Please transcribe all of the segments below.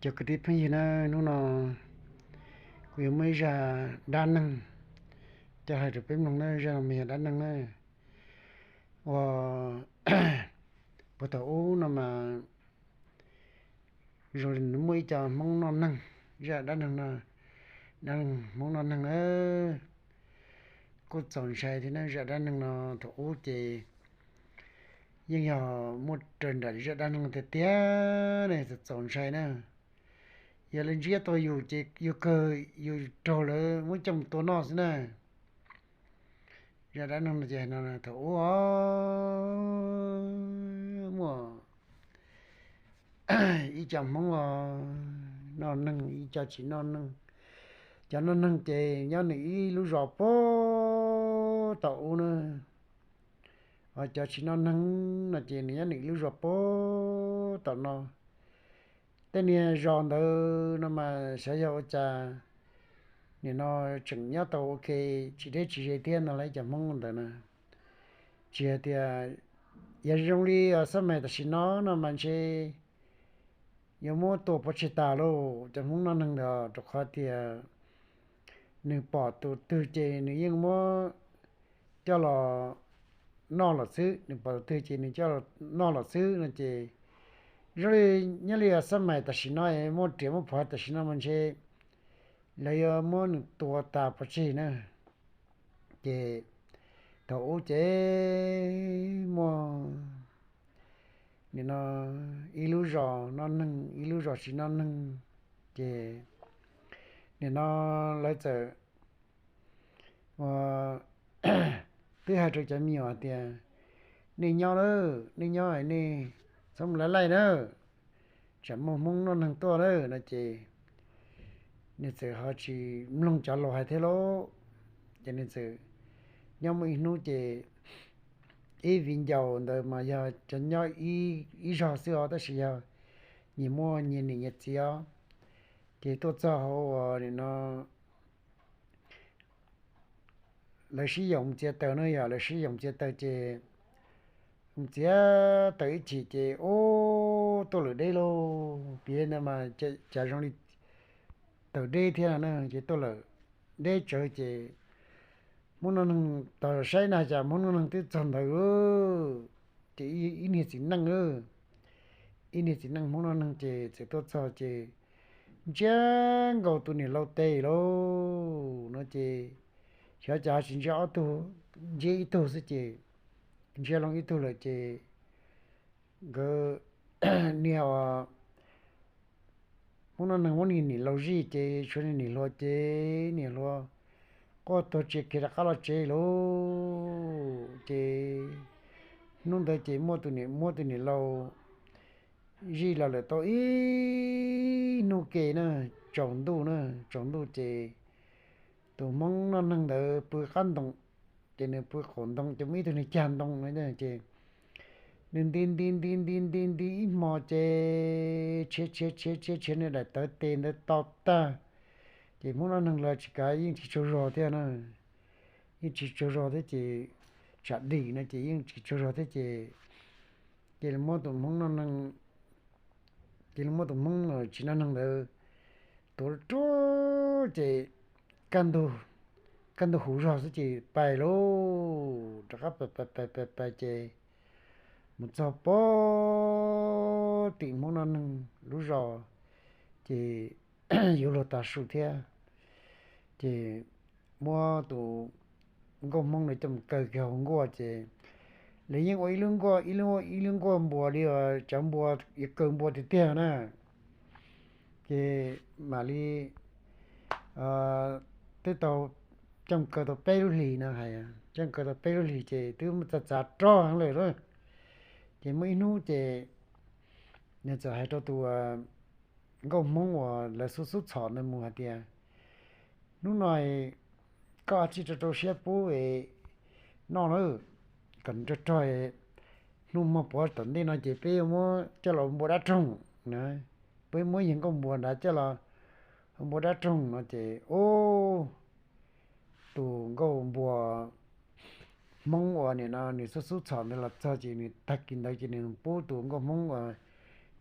Cov kwv tij phooj ywg na, hnub no kuv yuav muaj ib zaj dab neeg coj hais rau peb mloog na. Zaj no mas yog dab neeg na, uas puag thaum ub no mas zoo li muaj ib co Hmoob noj neeg. Zaj dab neeg no, dab neeg Hmoob noj neeg na, kuj txaus ntshai thiab na. Zaj dab neeg no thaum ub ces yeej yog muaj raws nraim zaj dab neeg tiag tiag ne, txaus ntshai na. Yog lawv ntsiab tau yus ces yus kawg yus raug lawv muab coj mus tua noj xwb na. Zaj dab neeg no ces hais no thaum ub muaj ib co Hmoob os, noj neeg, ib co tsis noj neeg. Cov noj neeg ces nyob nws ib lub zos puag tom ub na, ho cov tsis noj neeg no ces nws nyob nws ib lub zos puag tom no. Tej niag zos ntawd no mas xyov yog ua cas nim no tseem nyob tau ua ke, tsis deb tsis ze thiab no lawv cov Hmoob ntawd na. Tsis hais tias yog zoo li xab mais tam sim no no mas ntshe yuav muab tua pov tseg tas lauj cov Hmoob noj neeg ntawd, rau qhov tias nws pom tus twg ces nws yeej muab coj los noj los xwb, nws pom tus twg ces nws coj los noj los xwb no ces zoo li nyob li xab mais tam sim no muaj riam muaj phom tam sim no mas ntshe lawv yuav muab nws tua tas pov tseg na. Ces thaum ub ces muaj nim no ib lub zos noj neeg ib lub zos tsis noj neeg, ces nim no lawv txawm ua twb hais rau cov me nyuam tias, nej nyob lawm, nej nyob nej txhob mus laij laij na, tsam muaj Hmoob noj neeg tuaj lawm no ces nws txawm ho tsis mloog cov laus hais thiab lauj. Ces nws txawm nyob muaj ib hnub ces ib viv ncaus ntawd mas yog cov nyob ib zog xwb os, tab sis yog nyias muaj nyias niam nyias txiv os. Ces tuaj txog hauv uas nim no lawv sib yaum mus txiav taws no, yog lawv sib yaum txiav taws ces mus txiav taws ib chim ces ub tuaj lawm deb lauj. Piav ntawd mas cas zoo li taws deb thiab no ces tuaj lawm deb tsawv ces Hmoob noj neeg tos saib na cas Hmoob noj neeg twb txog ntawd lauj. Ces ib niag txiv neej, ib niag txiv neej Hmoob noj neeg ces txawm tuaj txog ces ntsiab nkaus tus niam laus tes lauj no ces xyov cas tsis ntsiab ob tug, ntsiab ib tug xwb ces ntsiab loo ib tug lawm ces nkawd niag uas Hmoob noj neeg muab niag niam laus zij ces tshuav niag niam hluas ces niam hluas quaj tuag tsia kiag rov qab los tsev lauj. Ces hnub ntawd ces muaj tus niam, muab tus niam laus zij los lawm tau ib hnub ke na, tsaus ntuj na, tsaus ntuj ces tus Hmoob noj neeg ntawd pw qab ntoo, ces nws pw qaum ntoo ces muaj ib tug niag cag ntoo no ces nws nti nti nti nti nti nti ib hmo ces tshiav tshiav tshiav tshiav tshiav niag daim tawv tes ntawd to tag. Ces Hmoob noj neeg los tsis kav yeej tsis tsaug zog thiab na, yeej tsis tsaug zog thiab ces tsam dim no ces yeej tsis tsaug zog thiab ces, ces muab tus Hmoob noj neeg, ces muab tus Hmoob tsis noj neeg ntawd tuav ruaj ces kaj ntug, kaj ntug huv zog xwb ces pais lauj, rov qab pais pais pais pais pais ces mus txog pem tim Hmoob noj neeg lub zos ces yuav luag tav su thiab. Ces muab tus nkauj Hmoob ntawd coj mus kaw kiag hauv nkuaj ces lawv yeej ua ib lub nkuaj, ib lub, ib lub nkuaj npua li cov npua yuav kaw npua tiag tiag na. Ces mam li twb tau coj mus kaw tau peb lub hlis no, hais coj mus kaw tau peb lub hlis ces twb txav txav rog heev lawm lauj. Ces muaj ib hnub ces nws txawm hais rau tus nkauj Hmoob uas lawv xub xub txhom ntawd mus hais tias, hnub no koj cia li rau rau siab pub noj na, kom nws rog rog, hnub hmo puav tom ntej no ces peb yuav muab coj los npua dab roog na, peb muab yawg nkauj npua nrad coj los npua dab roog no ces ub, tus nkauj npua Hmoob uas nim no nws xub xub txhom ntawd los txog ces nws tag kis ntawd ces nws pub tus nkauj Hmoob uas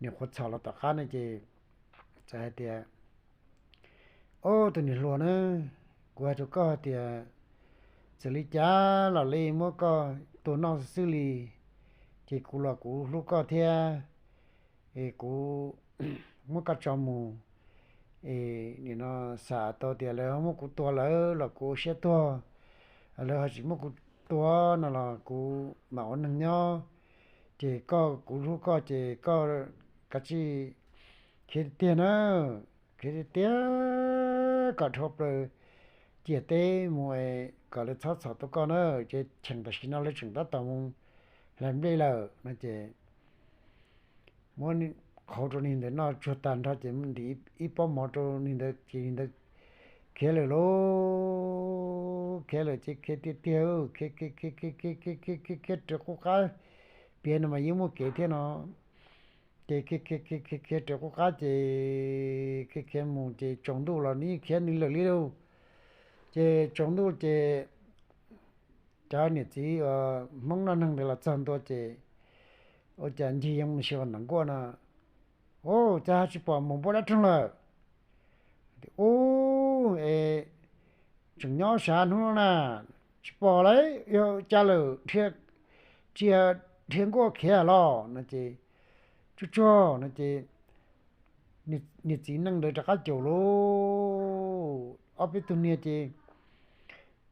nws qhuav txhom los tom qab no ces txawm hais tias, Ob, tus niam hluas na, kuv hais rau koj hais tias txawm li cas los li muab koj tua noj xwb li, ces kuv los kuv hlub koj thiab, es kuv muab koj tso mus, es nim no xam tau tias lawv muab kuv tua lawm los kuv ua siab tuag, lawv ho tsis muab kuv tua no los kuv mam ua neeg nyob. Ces koj, kuv hlub koj ces koj kav tsij khiav tiag tiag na, khiav tiag tiag kom dhau plaws ciam teb mus es kom lawv txhob txhom tau koj na. Ces cheem tam sim no lawv tseem tab tom mus hlais nplej lawm no ces muab qhauv rau neeg ntawd noj tsuag tag nrho ces ntim ib pob mov rau neeg ntawd ces neeg ntawd khiav lawm lauj. Khiav lawm ces khiav tiag tiag, khiav khiav khiav khiav khiav khiav khiav khiav raws qub qab, piav no mas yeej muaj kev thiab no. Ces khiav khiav khiav khiav khiav raws qub qab ces khiav khiav mus ces tsaus ntuj los nws yeej khiav nws lawm li lauj. Ces tsaus ntuj ces cov niam txiv Hmoob noj neeg ntawd los txog ntua ces ua cas ncig yees mus xyuas ntawm nkuaj no, Ub, cas tsis pom mus npua dab roog lawm? Ub, es tseem nyob sav hnub no na, tsis pom lauj, yog cas lawm, tsis yog dhia nkuaj khiav los no ces, tsuag tsuag no ces niag txiv neej ntawd rov qab caum lauj. Ob peb tug niag ces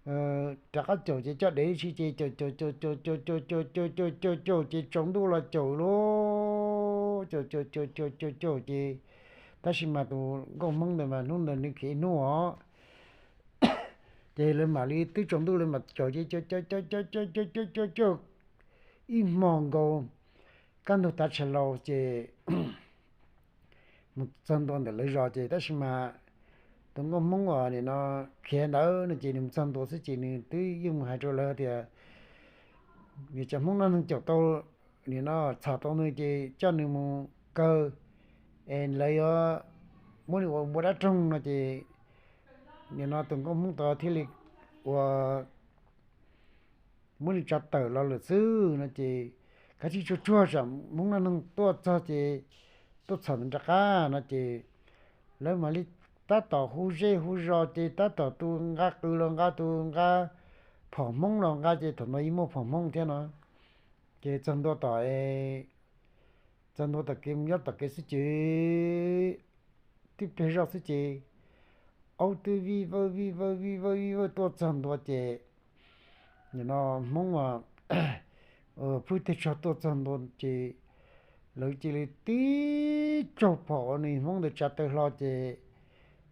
rov qab caum ces coj dev si ces caum caum caum caum caum caum caum caum caum caum caum ces tsaus ntuj los caum lauj. Caum caum caum caum caum caum ces, tab sis mas tus nkauj Hmoob ntawd mas hnub ntawd nws khiav ib hnub os. Ces lawv mam li twb tsaus ntuj lawv mam caum ces caum caum caum caum caum caum caum caum caum ib hmo nkaus, kaj ntug tav tshais laus ces mus txog ntua ntawm lawv zos ces tab sis mas tus nkauj Hmoob uas nim no khiav ntawd no ces nws mus txog ntua xwb ces nws twb yeej mus hais rau lawv tias, Vim cov Hmoob noj neeg caum tau, nim no txhom tau nws ces coj nws mus kaw es lawv yuav muab nws ua npua dab roog no ces nim no tus nkauj Hmoob tod thiaj li ua muab nws tso tawm los lawm xwb no ces, kav tsij tsuag tsuag tsam Hmoob noj neeg tuaj txog ces tuaj txhom nws rov qab no ces lawv mam li tab tom hu zej hu zos ces tab tom tus nqa qws los nqa, tus nqa phom Hmoob los nqa ces thaum ntawd yeej muaj phom Hmoob thiab no. Ces txog ntua tom, txog ntua tom kev mus nyob tom kev xwb ces twb pliag zoj xwb ces aub twb vij vawj vij vawj vij vawj vij vawj tuaj txog ntua ces nim no Hmoob as, phwj teg tsog tuaj txog ntua ces lawv cia li tib tsaug phom uas nws Hmoob ntawd tsa taw hlo ces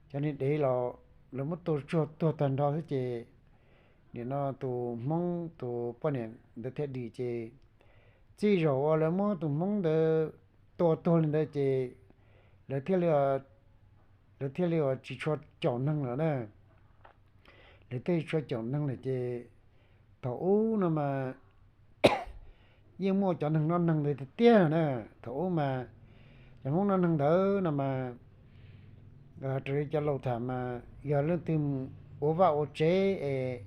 cov niag dev los lawv muab tua tsuag tuag tag nrho xwb ces nim no tus Hmoob tus poj niam ntawd thiaj dim ces txij zaum uas lawv muab tus Hmoob ntawd tua tuag li ntawd ces lawv thiaj li, lawv thiaj li uas tsis tshua caum neeg lawm na. Lawv thiaj li tsis tshua caum neeg lawm ces thaum ub no mas yeej muaj cov neeg noj neeg ntawd tiag tiag na. Thaum ub mas cov Hmoob noj neeg ntawd no mas raws li cov laus tham mas yog leej twg ua vaj ua tsev es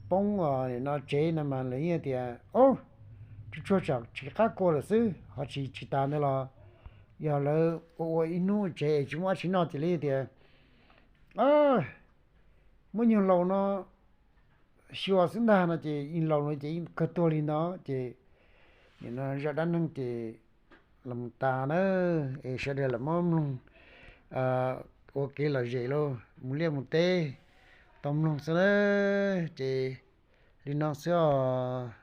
poob os no tsev no mas lawv yeej tias, Ob, tsuag tsuag tsam tsis qab kua lawm xwb, ho tsis, tsis tas ntawd los yog lawv ua ua ib hnub tsev es tsis muaj dab tsi noj ces lawv yeej tias, Muab nyuag laus no xyuas xwb ntag no ces laus no ces yeej kawg tuag li no ces nim no zaj dab neeg ces los tas na. Es sawv daws los muab mloog ua kev lom zem lauj, mus liaj mus teb tau mloog xwb na. Ces li no xwb os.